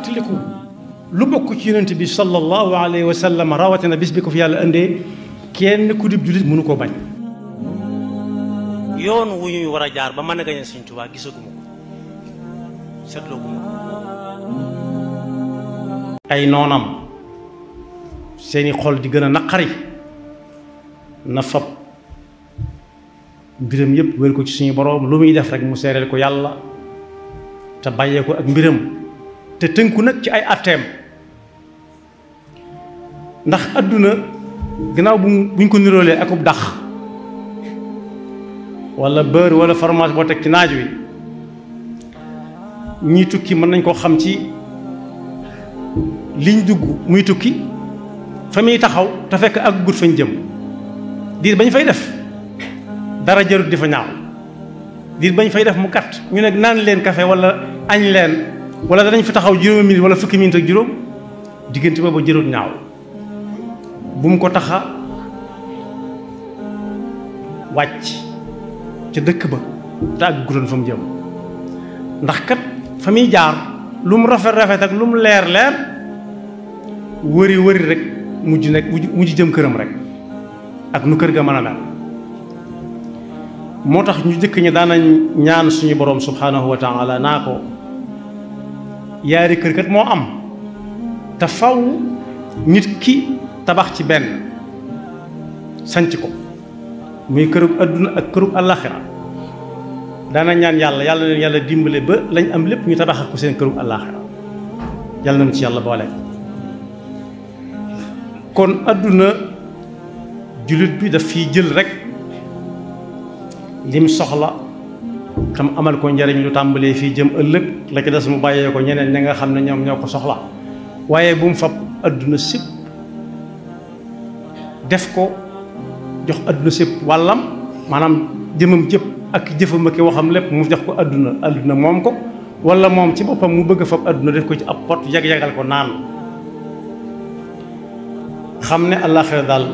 tiliku lu bokk ci yonent bi sallallahu alayhi wa sallam rawatina bis bi ko fi yàlla indee kenn ku dib jullit mënu koo bañ. yoon wu ñuy war a jaar ba mën a gañe Sëñ Tuubaa gisaguma ko seetlooguma ko. ay noonam seeni xol di gën a naqari na fab mbiram yëpp wér ko ci suñu boroom lu muy def rek mu seereel ko yàlla te bàyyee ko ak mbiram te tënku nag ci ay atteem ndax adduna gannaaw buñ ko niroolee akub dax wala beurre wala fromage boo teg ci naaj wi ñii tukki mën nañ koo xam ci liñ dugg muy tukki fa muy taxaw te fekk ak gut fañ jëm diir bañ fay def dara jarut di fa ñaaw diir bañ fay def mu gàtt ñu ne naan leen café wala añ leen wala danañ fi taxaw juróomi minute wala fukki minute ak juróom diggante boobu jarut ñaaw bu mu ko taxa wàcc ca dëkk ba te ak gutoon fa mu jëm ndax kat fa muy jaar lu mu rafet rafet ak lu mu leer leer wëri wëri rek mujj jëm këram rek ak nu kër ga mën a mel moo tax ñu jëkk ñi daanañ ñaan suñu boroom subhanahu wa taala naa ko yaari kër kat moo am te faw nit ki tabax ci benn sanc ko muy kërug adduna ak kërug àllaaxira daana ñaan yàlla leen yàlla dimbale ba lañ am lépp ñu tabaxal ko seen kërug àllaaxira yàlla nañu ci yàlla boole. kon adduna jullit bi daf fiy jël rek lim soxla tam amal ko njariñ lu tàmbalee fii jëm ëllëg la ci des mu bàyyee ko ñeneen ña nga xam ne ñoom ñoo ko soxla waaye bu mu fab adduna sépp def ko jox adduna sépp wàllam maanaam jëmam jëpp ak jëfam ak waxam lépp mu jox ko adduna moom ko wala moom ci boppam mu bëgg fab adduna def ko ci ab pot yag-yagal ko naan xam ne àllaaxira daal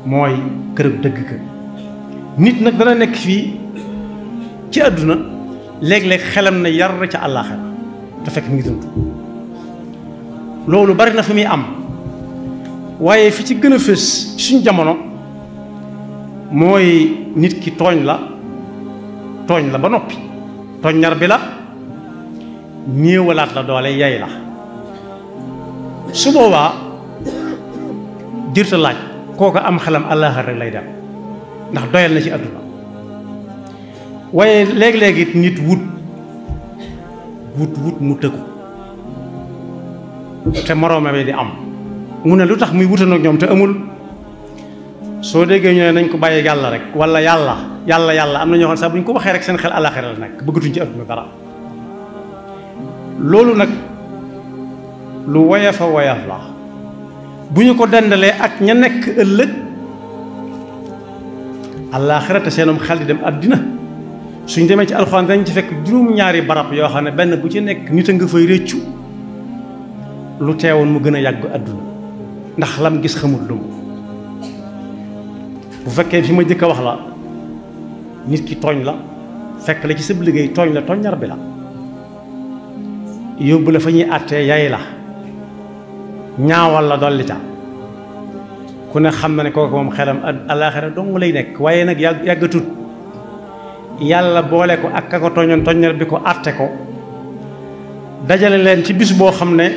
mooy kërëb dëgg ka nit nag dana nekk fii ci àdduna léeg-léeg xelam na yar ca àllaaxira te fekk mi ngi dund loolu bari na fi muy am waaye fi ci gën a fës suñ jamono mooy nit ki tooñ la ba noppi tooñ ñar bi la néewalaat la doole yay la su boobaa jërta laaj kooka am xelam àllaaxira rek lay dem ndax doyal na ci àdduna waaye léeg-léeg it nit wut mu tëggu te moroome bi di am mu ne lu tax muy wuta nag ñoom te amul soo déggee ñu ne nañ ko bàyyi yàlla rek wala yàlla am na ñoo xam sax bu ñu ko waxee rek seen xel àllaaxira la nekk bëggatuñ ci àdduna dara loolu nag lu woyof a woyof la bu ñu ko dendalee ak ña nekk ëllëg àllaaxira te seenum xel di dem àddina suñ demee ci alxuraan dañ ci fekk juróom-ñaari barab yoo xam ne benn bu ci nekk nit a nga fay réccu lu teewoon mu gën a yàgg àdduna ndax lam gis xamul lu mu bu fekkee fi ma jëkk a wax la nit ki tooñ la fekk la ci sab liggéey tooñ la tooññar bi la yóbbu la fa ñuy àttee yay la ñaawal la dolli ca ku ne xam na ne kooku moom xelam àllaaxira dong lay nekk waaye nag yàggatut yàlla boole ko ak ka ko tooñoon tooññar bi ko àtte ko dajale leen ci bis boo xam ne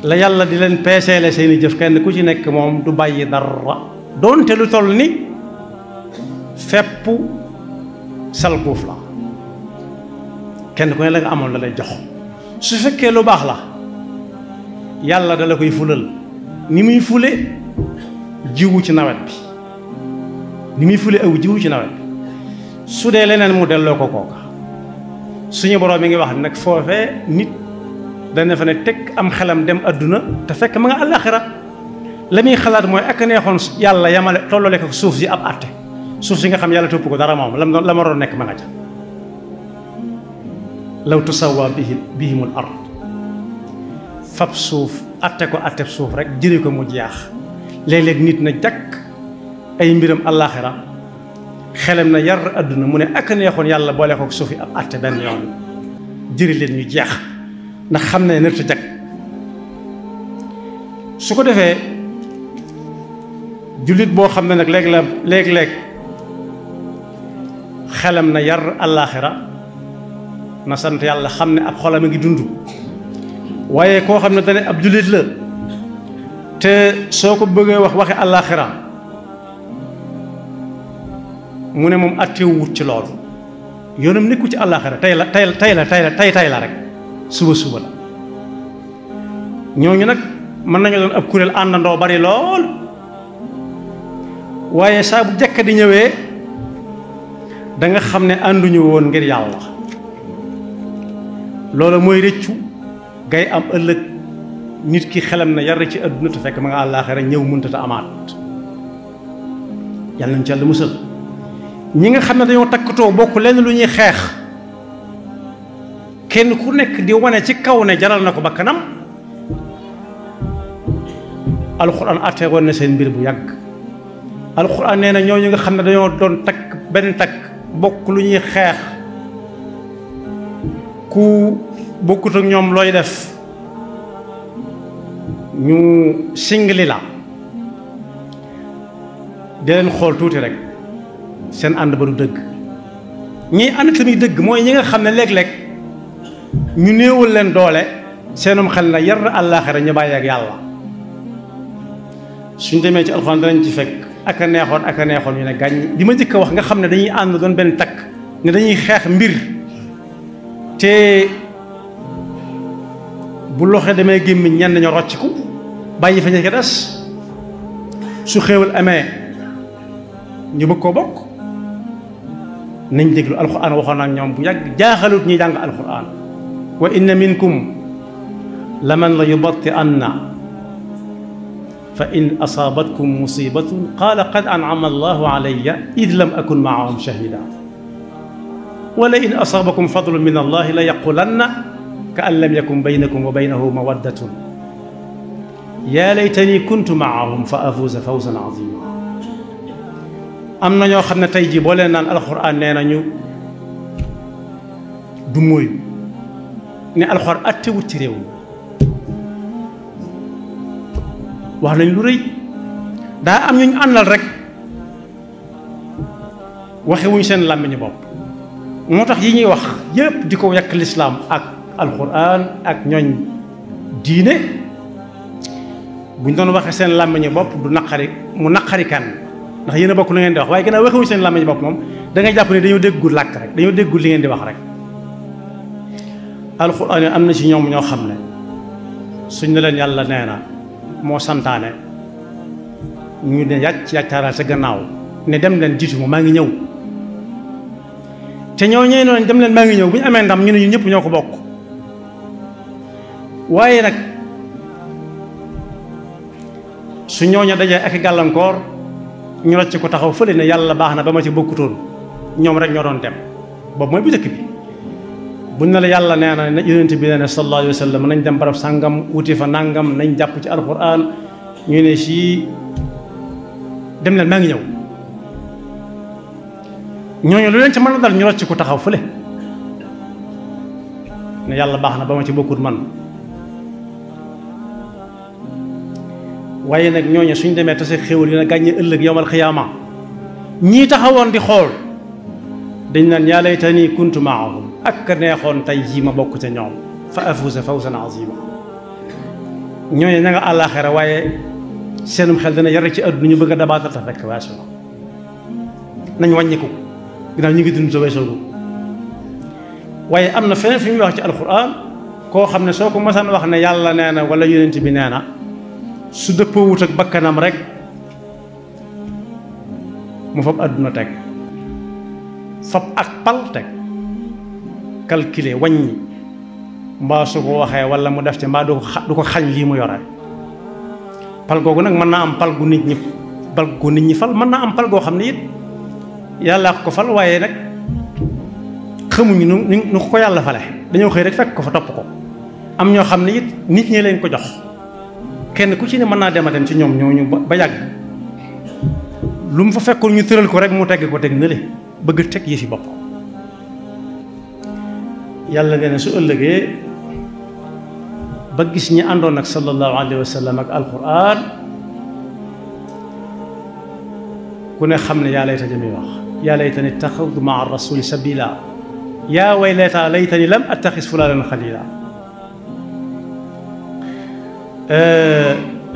la yàlla di leen peeseele seeni jëf kenn ku ci nekk moom du bàyyi dara doonte lu toll ni fepp salguuf la kenn ku ne la nga amoon la lay jox su fekkee lu baax la yàlla dala koy fulal ni muy fule jiwu ci nawet bi ni muy fule aw jiwu ci nawet bi su dee leneen mu delloo ko kooka suñu borom mi ngi wax nag foofee nit dana fa ne teg am xelam dem adduna te fekk ma nga àllaaxira la muy xalaat mooy ak neexoon yàlla yamale tollale ko suuf si ab àtte suuf si nga xam yàlla topp ko dara moom la ma doon nekk ma nga ca law tusawwa bihimul ard fab suuf àtte ko àtte suuf rek jëri ko mu jeex léeg-léeg nit na jàkk ay mbiram àllaaxira xelam na yar adduna mu ne ak neexoon yàlla boole ko suuf yi ab àtte benn yoon jëri leen ñu jeex ndax xam ne nërta jag su ko defee jullit boo xam ne nag léeg-léeg xelam na yar àllaaxira na sant yàlla xam ne ab xolam a ngi dund waaye koo xam ne dane ab jullit la te soo ko bëggee wax waxe àllaaxira mu ne moom attewu wut ci loolu yoonam nekku ci àllaaxira tey la rek suba la ñooñu nag mën nañu doon ab kuréel àndandoo bari lool waaye saa bu jekk di ñëwee da nga xam ne ànduñu woon ngir yàlla loolu mooy rëccu gay am ëllëg nit ki xelam na yar ci àdduna te fekk ma nga àllaaxira ñëw mënta ta amaat yàlla nañ ci yàlla musal ñi nga xam ne dañoo takkatoo bokk lenn lu ñuy xeex kenn ku nekk di wane ci kaw ne jaral na ko ba kanam alxuraan àtte woon na seen mbir bu yàgg alxuraan nee na ñooñu nga xam ne dañoo doon takk benn takk bokk lu ñuy xeex ku bokkut ak ñoom looy def ñu singli la di leen xool tuuti rek seen ànd ba du dëgg ñiy ànd tamit dëgg mooy ñi nga xam ne léeg-léeg ñu néewul leen doole seenum xel na yar àllaaxira ñu bàyyi ak yàlla suñ demee ci alxuraan danañ ci fekk ak a neexoon ñu ne gàññ bi ma njëkk a wax nga xam ne dañuy ànd doon benn takk ne dañuy xeex mbir te bu loxo demee gémmiñ ñenn ñu rocc ko bàyyi fa ña ca des su xéewal amee ñu bëgg koo bokk nañ déglu alxuraan waxoon ak ñoom bu yàgg jaaxalut ñuy jàng alxuraan wa inna minkum laman la yubatti anna fa in asaabatkum musibatun qaala qad an'ama allahu alayya id lam akun maahum shahida wala in asaabakum fadlun min allahi la yaqulanna ka an lam yakun baynakum wa baynahu mawaddatun yaa laytani kuntu maahum fa afuuza fawzan azima am na ñoo xam ne tey jii boo leen naan alxuraan nee nañu du mooyu ne alxuraan attewut ci réew mi wax nañ lu rëy daa am ñu ñu àndal rek waxe wuñ seen làmmiñu bopp moo tax yi ñuy wax yépp di ko yàq lislaam ak alxuraan ak ñooñ diine buñ doon waxe seen làmmiñu bopp du naqari mu naqari kan ndax yéen a bokk lu ngeen di wax waaye gannaaw waxe wuñ seen làmmiñu bopp moom da ngay jàpp ne dañoo déggul làkk rek dañoo déggul li ngeen di wax rek alxuraan yi am na ci ñoom ñoo xam ne suñ ne leen yàlla nee na moo santaane ñu ne yàccaaral sa gannaaw ne dem leen jiitu ma maa ngi ñëw te ñoo ñëwee noonu dem leen maa ngi ñëw bu ñu amee ndam ñu ne ñun ñëpp ñoo ko bokk waaye nag su ñooñu dajee ak gàllankoor ñu rocc ko taxaw fële ne yàlla baax na ba ma ci bokkutoon ñoom rek ñoo doon dem boobu mooy bu njëkk bi buñ ne la yàlla nee na yonent bi nee na sallallahu alayhi wa sallam nañ dem barab sàngam wuti fa nàngam nañ jàpp ci alquran ñu ne si dem leen maa ngi ñëw ñooñu lu leen ci mën a dal ñu rocc ko taxaw fële ne yàlla baax na ba ma ci bokkut man waaye nag ñooñu suñ demee tase xéwal yi na gàññe ëllëg yowmal xiyaama ñii taxawoon di xool dañ naan yaa laytanii kuntu maahum ak neexoon tey jii ma bokk ca ñoom fa afuuza fawzan azima ñooñu ña nga àllaaxira waaye seenum xel dana yar ci àdduna ñu bëgg a dabaatal ta fekk weesu nañ wàññiku ginnaaw ñu ngi dund sa weesoogu waaye am na feneen fi muy wax ci alquran koo xam ne soo ko masaan wax ne yàlla nee na wala yonent bi nee na su dëppoo wut ak bakkanam rek mu fab àdduna teg fab ak pal teg calculer wàññi mbaa su ko waxee wala mu def ci mbaa du ko xañ lii mu yore pal googu nag mën naa am pal gu nit ñi fal mën naa am pal goo xam ne it yàlla ko fal waaye nag xamuñu nu ko yàlla fale dañoo xëy rek fekk ko fa topp ko am ñoo xam ne it nit ñi leen ko jox kenn ku ci ne mën naa dem a dem ci ñoom ñooñu ba yàgg lu mu fa fekkul ñu tëral ko rek mu tegg ko teg nële bëgg teg yëfi bopp yàlla nee na su ëllëgee ba gis ñi àndoon ak sallallahu alayhi wa sallam ak alquran ku ne xam ne yaa layta jami wax yaa laytani ittaxadtu maa rasuli sabila yaa waylata laytani lam attaxis fulaanan xalila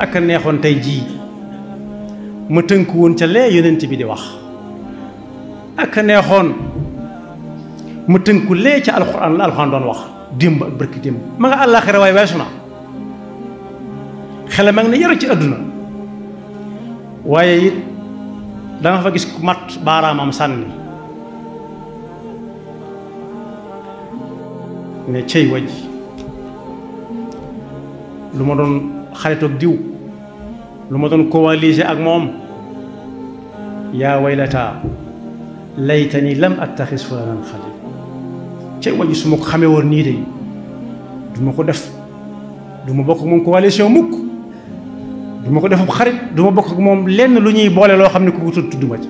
ak a neexoon tey jii ma tënku woon ca lee yonent bi di wax ak a neexoon ma tënku lee ca alxuraan la alxuraan doon wax démb ak barki démb ma nga àllaaxira waaye weesu na xele ma ngi ne yara ci àdduna waaye it danga fa gis ku mat baaraamam sànni ne cey waj lu ma doon xaritoog diw lu ma doon coaliser ak moom yaa waylata laytani lam attaxis fulaanan xalil cey waj su ma ko xamee woon nii de du ma ko def du ma bokk moom coalition mukk du ma ko def xarit du ma bokk ak moom lenn lu ñuy boole loo xam ne ku ko tudd ma ci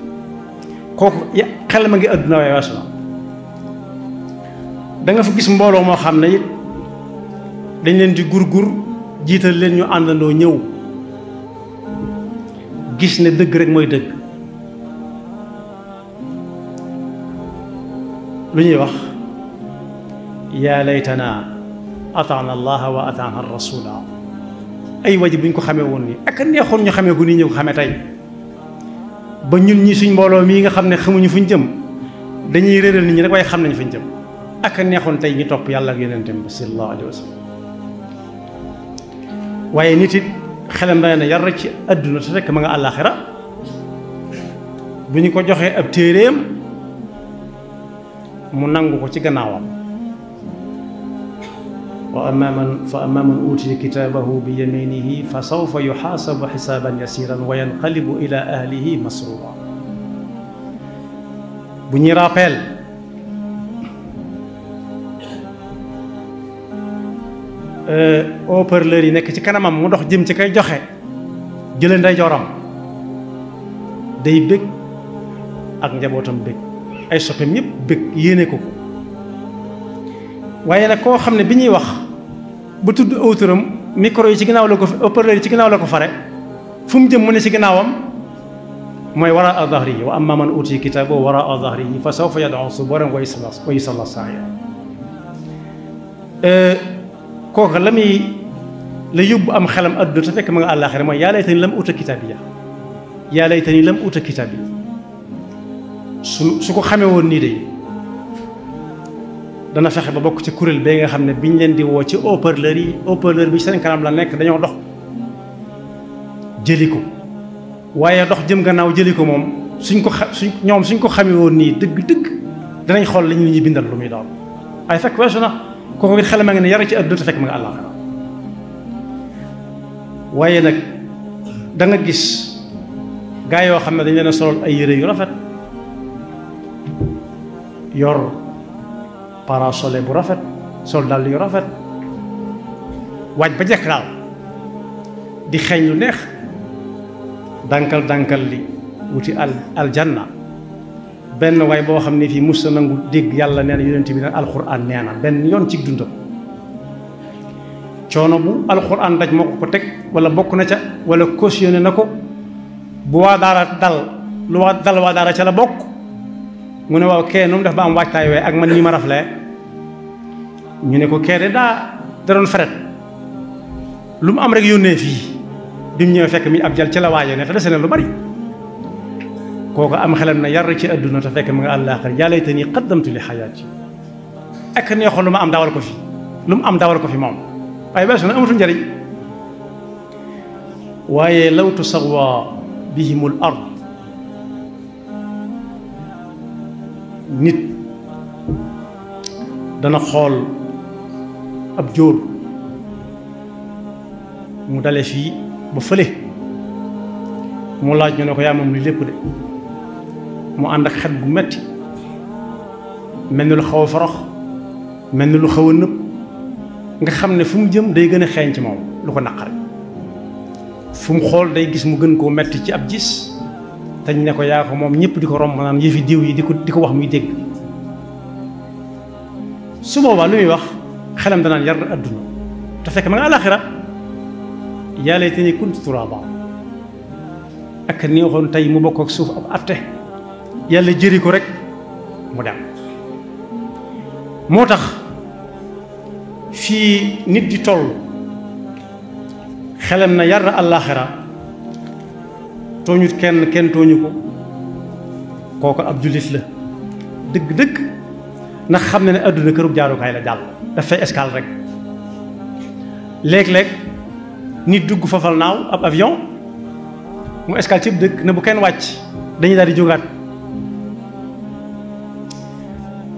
kooku xel ma ngi àdduna waaye weesu na da nga fa gis mbooloo moo xam ne it dañ leen di gur jiital leen ñu àndandoo ñëw gis ne dëgg rek mooy dëgg lu ñuy wax yaa laytana ataana allaha wa ataana rasula ay waji bu ñu ko xamee woon nii ak neexoon ñu xamee ko nii ñu ko xamee tey ba ñun ñi suñ mbooloo mii nga xam ne xamuñu fuñ jëm dañuy réeral nit ñi rek waaye xam nañu fuñ jëm ak neexoon tey ñu topp yàlla ak yonentam bi sallallahu alayhi wa sallam waaye nit it xelam dana ne yar ci àdduna te fekk ma nga àllaaxira bu ñu ko joxee ab téeréem mu nangu ko ci gannaawam wa amma man utiya kitaabahu bi yaminihi fa sawfa yuxaasabu xisaaban yasiran wa yanqalibu ila ahlihi masrura bu ñuy rappel haut-parleur yi nekk ci kanamam mu dox jëm ci kay joxe jële ndeyjooram day bëgg ak njabootam bëgg ay soppeem ñëpp bëgg yéene ko waaye nag koo xam ne bi ñuy wax ba tudd autoram micro yi ci ginnaaw la ko haut-parleur yi ci ginnaaw la ko fare fu mu jëm mu ne ci ginnaawam mooy waraa dahrihi wa amma man utiya kitaabahu waraa dahrihi fa sawfa yad'u suburan wa yusalla sa'ira kooka la muy la yóbbu am xelam àdduna te fekk ma nga àllaaxira mooy yaa laytani lam uta kitaabiya yaa laytani lam uta kitaabiya su ko xamee woon nii de dana fexe ba bokk ci kuréel bee nga xam ne biñ leen di woo ci haut-parleur yi haut-parleur bi seen kanam la nekk dañoo dox jëli ko waaye dox jëm gannaaw jëli ko moom suñ ko xamee woon nii dëgg danañ xool lañ li ñuy bindal lu muy doon ay fekk weesu na kooku it xel ma nga ne yara ci àdduna te fekk ma nga àllaaxira waaye nag da nga gis gaa yoo xam ne dañ leen a solol ay yére yu rafet yor parasole bu rafet sol dàll yu rafet waaj ba jekk daal di xeeñ lu neex dànkal li wuti aljanna benn waay boo xam ne fii mus na nangu dégg yàlla nee na yonent bi nag alxuraan nee na benn yoon ci dundam coono bu alxuraan daj moo ko teg wala bokk na ca wala cautionné na ko bu waa daara dal lu waa dal waa daara ca la bokk mu ne waaw kee nu mu def ba am waajtaay wee ak man ñi ma raflee ñu ne ko kee de da doon feret lu mu am rek yónnee fii bi mu ñëwee fekk mi ab jal ca la waajee ne te dese na lu bari kooku am xelam na yar ci àdduna te fekk ma nga àllaaxira yaa laytanii qaddamtu li xayaati ak neexoon lu ma am dawal ko fi lu mu am dawal ko fi moom waaye weesu na amatul njariñ waaye law tusawwa bihimul ard nit dana xool ab jóor mu dale fii ba fële mu laaj ñu ne ko yaa moom li lépp de mu ànd ak xet bu metti mel ni lu xaw a forox mel ni lu xaw a nëb nga xam ne fu mu jëm day gën a xeeñ ci moom lu ko naqari fu mu xool day gis mu gën koo metti ci ab gis tañ ne ko yaa ko moom ñëpp di ko romb naan yëfi diw yi di ko wax muy dégg su boobaa lu muy wax xelam danaan yar na adduna te fekk ma nga àlaxira yaa laytanii kuntu turaaba ak ni waxoon tey mu bokk ak suuf ab atte yàlla jëri ko rek mu dem moo tax fii nit di toll xelam na yar na àlaxira tooñut kenn tooñu ko kooku ab jullit la dëgg-dëgg ndax xam ne adduna kërub jaarukaay la jàll dafay escale rek léeg-léeg nit dugg fafal naaw ab avion mu escale ci dëkk ne bu kenn wàcc dañuy daal di jógaat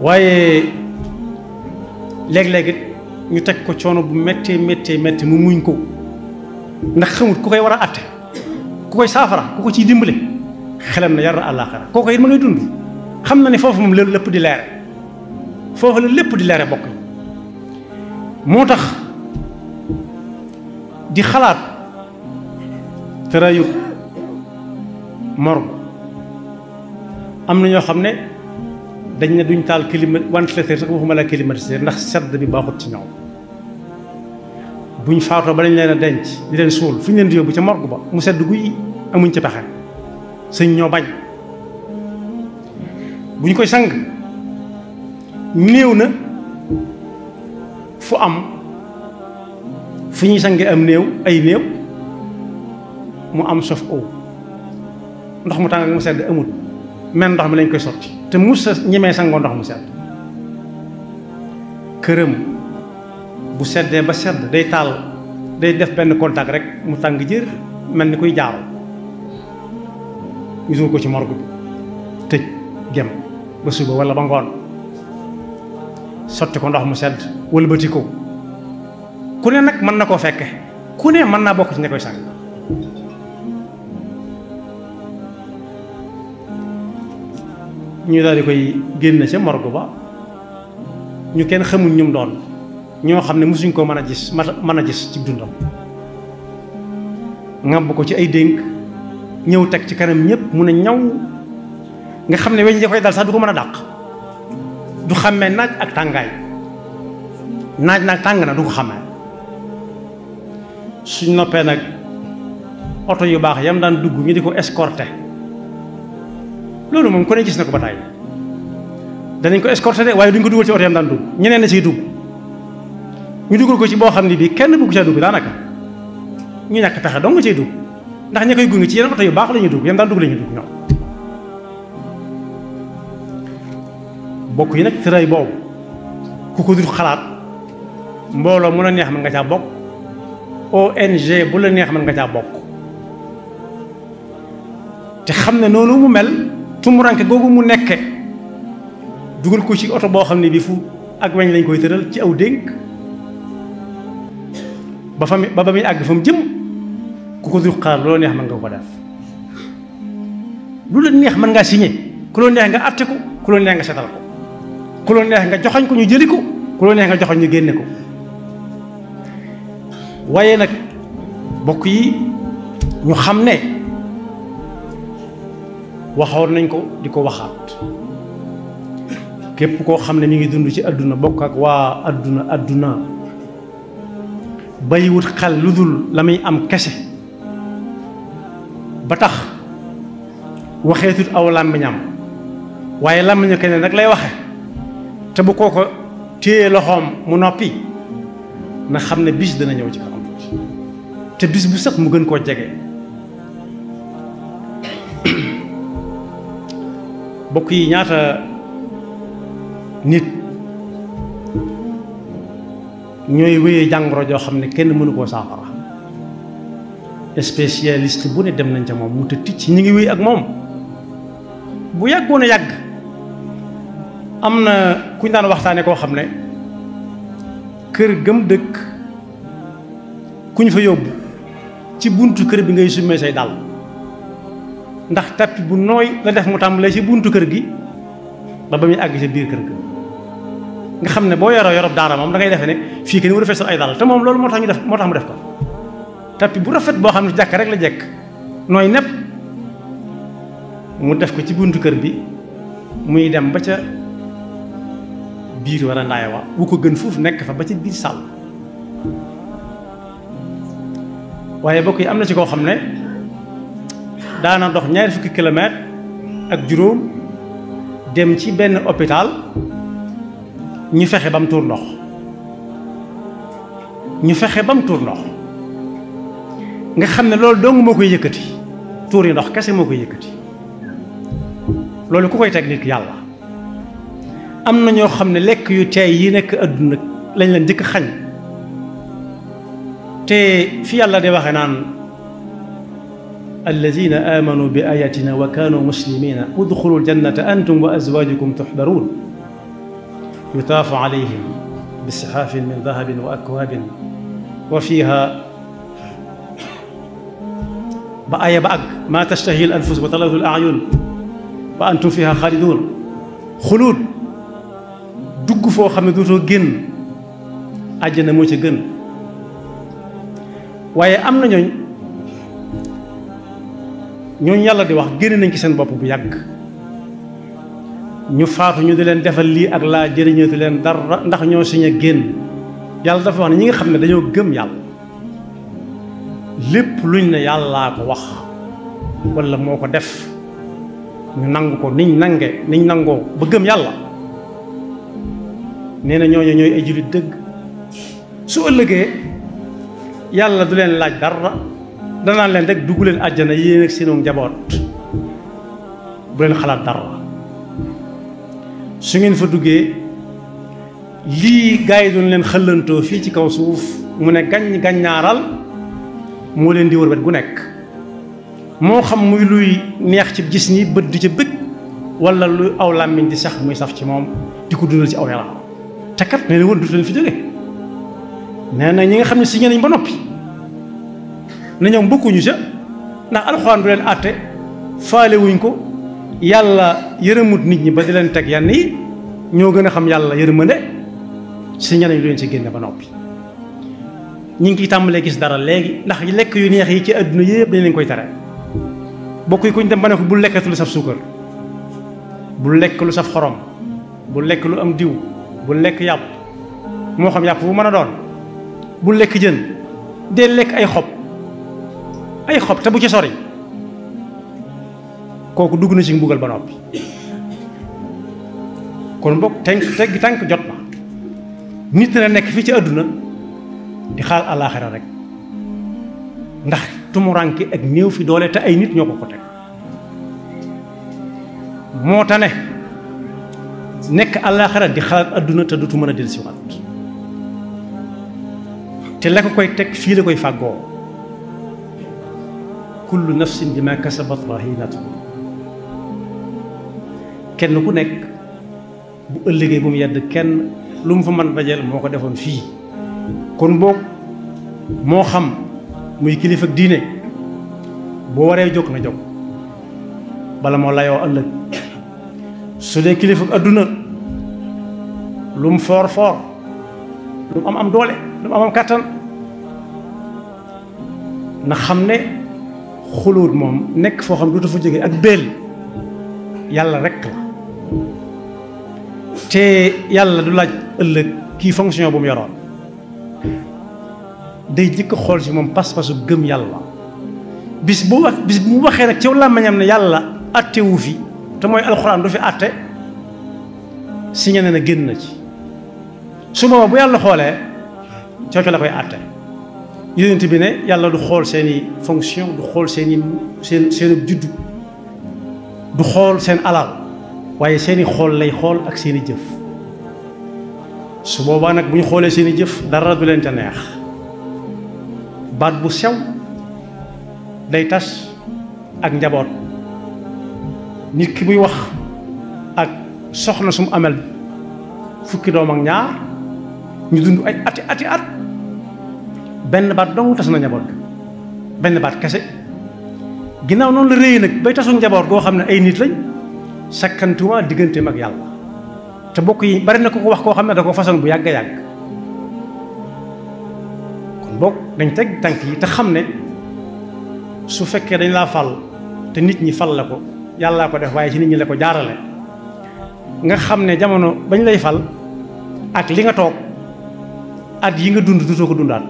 waaye léeg-léeg it ñu teg ko coono bu méttee mu muñ ko ndax xamut ku koy war a atte ku koy saafara ku ko ciy dimbale xelam na yar na àllaaxira kooku it ma ngay dund xam na ne foofu moom lépp di leere foofu la lépp di leere bokk moo tax di xalaat tërayu morgue am na ñoo xam ne dañ ne duñ taal ventilateur sax waxuma la climatiseur ndax sedd bi baaxut ci ñoom buñ faatoo ba dañ leen a denc di leen suul fu ñu leen di yóbbu ca morgue ba mu sedd guy amuñ ci pexe sëñ ñoo bañ buñ koy sang néew na fu am fu ñuy sange am ay néew mu am sof eau ndox mu tàng ak mu sedd amut men ndox mi lañ koy sotti te mus sa ñemee sangoo ndox mu sedd këram bu seddee ba sedd day taal day def benn contact rek mu tàng jër mel ni kuy jaaru ñu ko ci morgue bi tëj gem ba suba walla ba ngoon sotti ko ndox mu sedd wëlbati ko ku ne nag mën na koo fekke ku ne mën naa bokk ci ña koy sang ñu daal di koy génn ca morgue ba ñu kenn xamuñ ñum doon ñoo xam ne mosuñ ko mën a gis ci dundam ŋàbb ko ci ay dénk ñëw teg ci kanam ñëpp mu ne ñaw nga xam ne weñ da koy dal sax du ko mën a dàq du xàmmee naaj ak tàngaay naaj nag tàng na du ko xàmmee suñ noppee nag oto yu baax yam daan dugg ñu di ko escorter loolu moom ku ne gis na ko ba tàyyi danañ ko escorter de waaye duñ ko dugal ci oto yam daan dugg ñeneen na ciy dugg ñu dugal ko ci boo xam ne bii kenn bëgg caa dugg daanaka ñu ñàkk pexe dong nga cay dugg ndax ña koy gunge ci yeneen oto yu baax la ñuy dugg yam daan dugg la ñuy dugg ñoom bokk yi nag tëray boobu ku ko dul xalaat mbooloo mu la neex mën nga caa bokk ONG bu la neex mën nga caa bokk te xam ne noonu mu mel tumuranke googu mu nekke dugal ko ci oto boo xam ne bii fu ak weñ lañ koy tëral ci aw dénk ba muy àgg fa mu jëm ku ko dul xalaat lu la neex mën nga ko def lu la neex mën ngaa signé ku la neex nga atte ko ku la neex nga setal ko ku la neex nga joxoñ ko ñu jëli ko ku la neex nga joxoñ ñu génne ko waaye nag bokk yi ñu xam ne waxoon nañ ko di ko waxaat képp koo xam ne mi ngi dund ci àdduna bokk ak waa àdduna bàyyiwut xel lu dul la muy am kese ba tax waxeetut aw làmmiñam waaye làmmiñu keneen nag lay waxe te bu kooko téye loxoom mu noppi na xam ne bis dana ñëw ci kanam tuuti te bis bu sax mu gën koo jege bokk yi ñaata nit ñooy wéyee jàngoro joo xam ne kenn mënu koo saafara spécialiste bu ne dem nañ ca moom mu te ticc ñi ngi wéy ak moom bu yàggoon a yàgg am na ku ñu daan waxtaane koo xam ne kër gëm dëkk ku ñu fa yóbbu ci buntu kër bi ngay summee say dàll ndax tappi bu nooy la def mu tàmbalee ci buntu kër gi ba muy àgg ci biir kër ga nga xam ne boo yorob daara moom da ngay defe ne fii kenn war a feesal ay dàll te moom loolu moo tax mu def ko tappi bu rafet boo xam ne jàkk rek la jekk nooy nepp mu def ko ci buntu kër bi muy dem ba ca biir wala ndaay wa bu ko gën foofu nekk fa ba ci biir sàll waaye bokk yi am na ci koo xam ne daana dox 20 kilomètres ak juróom dem ci benn hôpital ñu fexe ba mu tuur ndox nga xam ne loolu dong moo koy yëkkati tuur yi ndox kese moo koy yëkkati loolu ku koy teg nit yàlla. am na ñoo xam ne lekk yu teey yi nekk àdduna lañ leen njëkk xañ te fi yàlla di waxe naan alladina amanu bi ayatina wa kanu muslimina udxulu aljannata antum wa azwajukum tuxbaruun yutaafu alayhim bisixaafin min dahabin wa akwaabin wa fiha ba aya ba àgg ma tashtahi al anfus wa taladu al ayun wa antum fiha xaalidun xuluud dugg foo xam ne dootoo génn àjjana moo ci gën waaye am na ñooñ yàlla di wax génn nañ ci seen bopp bu yàgg ñu faatu ñu di leen defal lii ak laa jëriñootu leen dara ndax ñoo siñe génn yàlla dafa wax ne ñi nga xam ne dañoo gëm yàlla lépp luñ ne yàllaa ko wax walla moo ko def ñu nangu ko niñ nangoo ba gëm yàlla nee na ñooñu ñooy ay jullit dëgg su ëllëgee yàlla du leen laaj dara danaan leen rek dugg leen àjjana yéen ak seenu njaboot bu leen xalaat dara su ngeen fa duggee lii gaa yi doon leen xëllantoo fii ci kaw suuf mu ne gàññaaral moo leen di wër wet gu nekk moo xam muy luy neex ci gis ni bët di ca bëgg wala lu aw làmmiñ di sax muy saf ci moom di ko dundal ci aw yaram te kat nee na woon dutu leen fi jóge nee na ñi nga xam ne signé nañ ba noppi na ñoom bokkuñu sa ndax alxuraan du leen àtte faale wuñ ko yàlla yërëmut nit ñi ba di leen teg yenn yi ñoo gën a xam yàlla yërëmande signé nañ lu leen ci génne ba noppi ñu ngi ciy tàmbalee gis dara léegi ndax lekk yu neex yi ci àdduna yëpp dañ leen koy tere bokk yi kuñ dem ba ne ko bul lekkatu lu saf suukar bul lekk lu saf xorom bul lekk lu am diw bul lekk yàpp moo xam yàpp bu mën a doon bul lekk jën dee lekk ay xob te bu ci sori kooku dugg na ci mbugal ba noppi kon bokk teggi tànk jot na nit na nekk fii ci àdduna di xaar àllaaxira rek ndax tumuranke ak néew fi doole te ay nit ñoo ko teg moo tax ne nekk àllaaxira di xalaat àdduna te dutu mën a dellusiwaat te la ko koy teg fii la koy fàggoo kullu nafsin bima kasabat rahinatu kenn ku nekk bu ëllëgee bu mu yedd kenn lu mu fa mën dajeel moo ko defoon fii kon boog moo xam muy kilifa ak diine boo waree jóg na jóg bala moo layoo ëllëg su dee kilifa ak adduna lu mu foor lu mu am doole lu mu am kàttan na xam ne xulóot moom nekk foo xam du fa jóge ak béel yàlla rekk la te yàlla du laaj ëllëg kii fonction bu mu yoroon day jëkk xool ci moom pas-pasu gëm yàlla bis bu mu waxee nag ci làmmiñam ne yàlla attewu fi te mooy alxuraan du fi atte signé na génn na ci su booba bu yàlla xoolee cooco la koy atte yonent bi ne yàlla du xool seeni fonction du xool seen juddu du xool seen alal waaye seeni xool lay xool ak seeni jëf su boobaa nag bu ñu xoolee seeni jëf dara du leen ca neex baat bu sew day tas ak njaboot nit ki buy wax ak soxna su mu amel fukki doom ak ñaar ñu dund ay ati at benn baat dong tas na njaboot benn baat kese ginnaaw noonu la réy nag bay tasu njaboot goo xam ne ay nit lañ sakkantuma digganteem ak yàlla te bokk yi bari na ko wax koo xam ne da ko façon bu yàgg a yàgg kon bokk dañ teg tànk yi te xam ne su fekkee dañ laa fal te nit ñi fal la ko yàllaa ko def waaye ci nit ñi la ko jaarale nga xam ne jamono bañ lay fal ak li nga toog at yi nga dund dutoo ko dundaat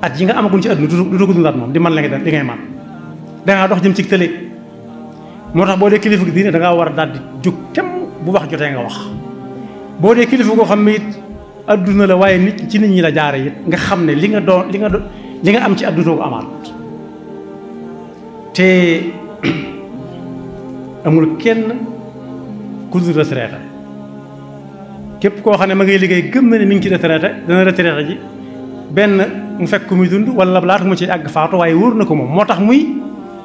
at yi nga amagul ci àdduna dutoo ko dundaat moom di man li ngay man dangaa dox jëm ci tële moo tax boo dee kilifa gi diine dangaa war a daal di jóg tem bu wax jotee nga wax boo dee kilifa goo xam ne it àdduna la waaye nit ci nit ñi la jaare it nga xam ne li nga am ci àdduna doo ko amaat te amul kenn ku dul retraité képp koo xam ne ma ngay liggéey gëm na ne mi ngi ci retraité dana retraité ji benn mu fekk muy dund wala laata mu ci àgg faatu waaye wóor na ko moom moo tax muy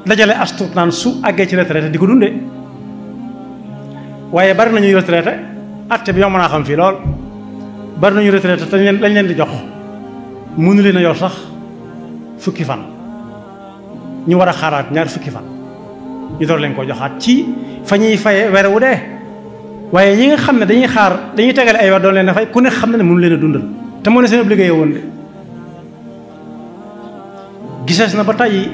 dajale astut naan su àggee ci retraité di ko dundee waaye bari nañuy retraité atte bi yow mën naa xam fii lool bari nañu retraité te lañ leen di jox mënu leen a yor sax fukki fan ñu war a xaaraat ñaar fukki fan ñu door leen ko joxaat ci fa ñuy faye weer wu dee waaye ñi nga xam ne dañuy xaar dañuy tegale ay weer doon leen a fay ku ne xam na ne mënu leen a dundal te moo ne seen liggéey woon de gisees na ba tey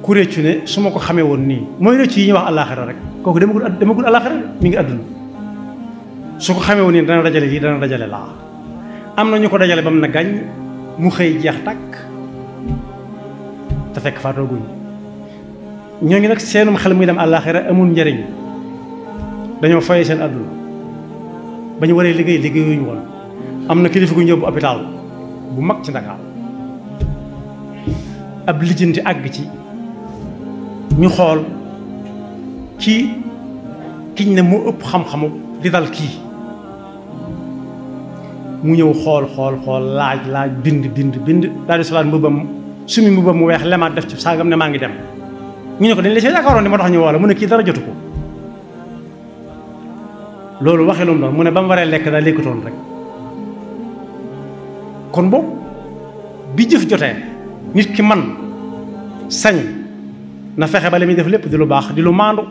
ku réccu ne su ma ko xamee woon nii mooy réccu yi ñuy wax àllaaxira rek kooku demagul àllaaxira mi ngi àdduna su ko xamee woon nii dana dajale lii dana dajale laa am na ñu ko dajale ba mu na gàññ mu xëy jeex tàkk te fekk faatooguñ ñooñu nag seenum xel muy dem àllaaxira amul njëriñ dañoo fayee seen àdduna ba ñu waree liggéey liggéeyuñu woon am na kilifa gu ñu yóbbu hôpital bu mag ci Ndakaar ab lijjanti àgg ci ñu xool kiñ ne moo ëpp xam-xamu di dal kii mu ñëw xool laaj bind daal di solaat mbubbam sumi mbubbam mu weex lemaat def ci saagam ne maa ngi dem ñu ne ko dañ la see yaakaaroon ni moo tax ñu woo la mu ne kii dara jotu ko loolu waxee lu mu doon mu ne ba mu waree lekk daa lekkutoon rek kon boobu bi jëf jotee nit ki man sañ na fexe ba li muy def lépp di lu baax di lu maandu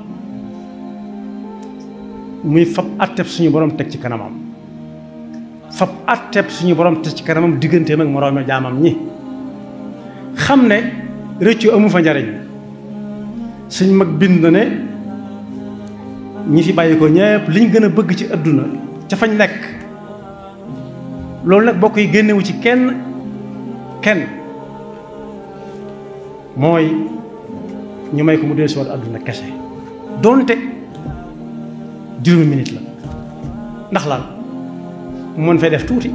muy fab atteb suñu borom teg ci kanamam fab atteb suñu borom teg ci kanamam digganteem ak moroomi jaamam ñi xam ne rëccu amu fa njariñ suñ mag bind na ne ñi fi bàyyi ko ñëpp liñ gën a bëgg ci adduna ca fañ nekk loolu nag bokk yi génnewu ci kenn mooy ñu may ko mu dee si wàllu adduna kese doonte juróomi minute la ndax lan mu mën fay def tuuti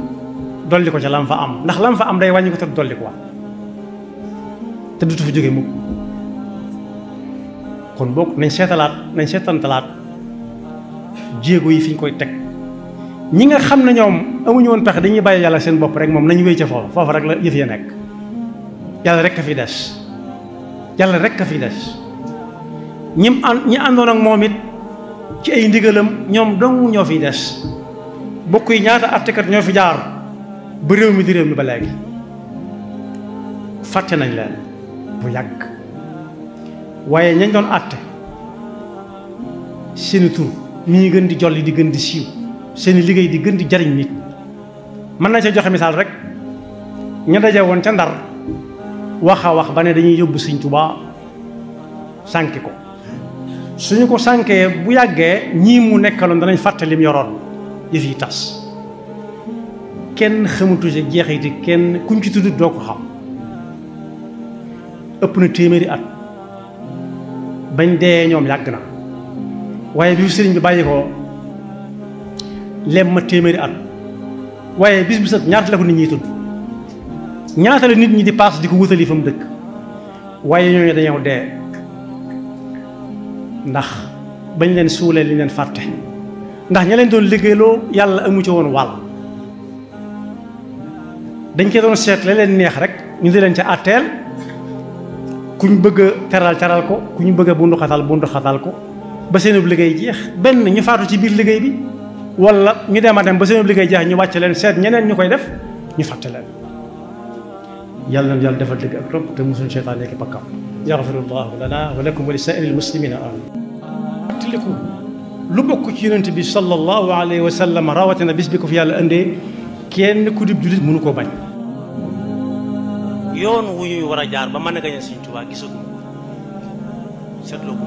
dolli ko ca lam fa am ndax lam fa am day wàññi ko te dolli ko te dutu fa jóge mukk kon bokk nañ seetantalaat jéego yi fi ñu koy teg ñi nga xam ne ñoom amuñu woon pexe dañuy bàyyi yàlla seen bopp rek moom nañu wéy ca foofu rek la yëf ya nekk yàlla rek a fi des ñi àndoon ak moom it ci ay ndigalam ñoom dong ñoo fiy des bokk yi ñaata àttekat ñoo fi jaar ba réew mi di réew mi ba léegi fàtte nañ leen bu yàgg waaye ñañ doon àtte seeni tur mi ngi gën di jolli di gën di siiw seeni liggéey di gën di jariñ nit mën na ca joxe misaal rek ña daje woon ca Ndar wax a wax ba ne dañuy yóbbu Sëñ Tuubaa sànki ko suñu ko sànkee bu yàggee ñii mu nekkaloon danañ fàtte lim yoroon yëf yi tas kenn xamutu ci jeexiti kenn kuñ ci tudd doo ko xam ëpp na téeméeri at bañ dee ñoom yàgg na waaye bi sëriñ bi bàyyi ko lem ma téeméeri at waaye bis bu set ñaata la ko nit ñi tudd ñaata la nit ñi di paas di ko wutali fa mu dëkk waaye ñooñu dañoo dee ndax bañ leen suulee li leen fàtte ndax ña leen doon liggéeyloo yàlla amu ci woon wàll dañ koy doon seet la leen neex rek ñu di leen ca àtteel ku ñu bëgg a teral ko ku ñu bëgg a bundu xatal ko ba seenub liggéey jeex benn ñu faatu ci biir liggéey bi wala ñu dem a dem ba seenub liggéey jeex ñu wàcc leen seet ñeneen ñu koy def ñu fàtte leen yàlla na yàlla defal dëgg ak topp te musuñ seytaan nekk bakkam yaxfirullahu lana wa lakum wa li saa'iril muslimina amin fàttaliku lu bokk ci yonent bi sallallahu alayhi wa sallam rawatina bis bi ko fi yàlla indee kenn ku dib jullit mënu koo bañ yoon wu ñuy war a jaar ba mën a gañe Sëñ Tuubaa gisaguma seetloo ko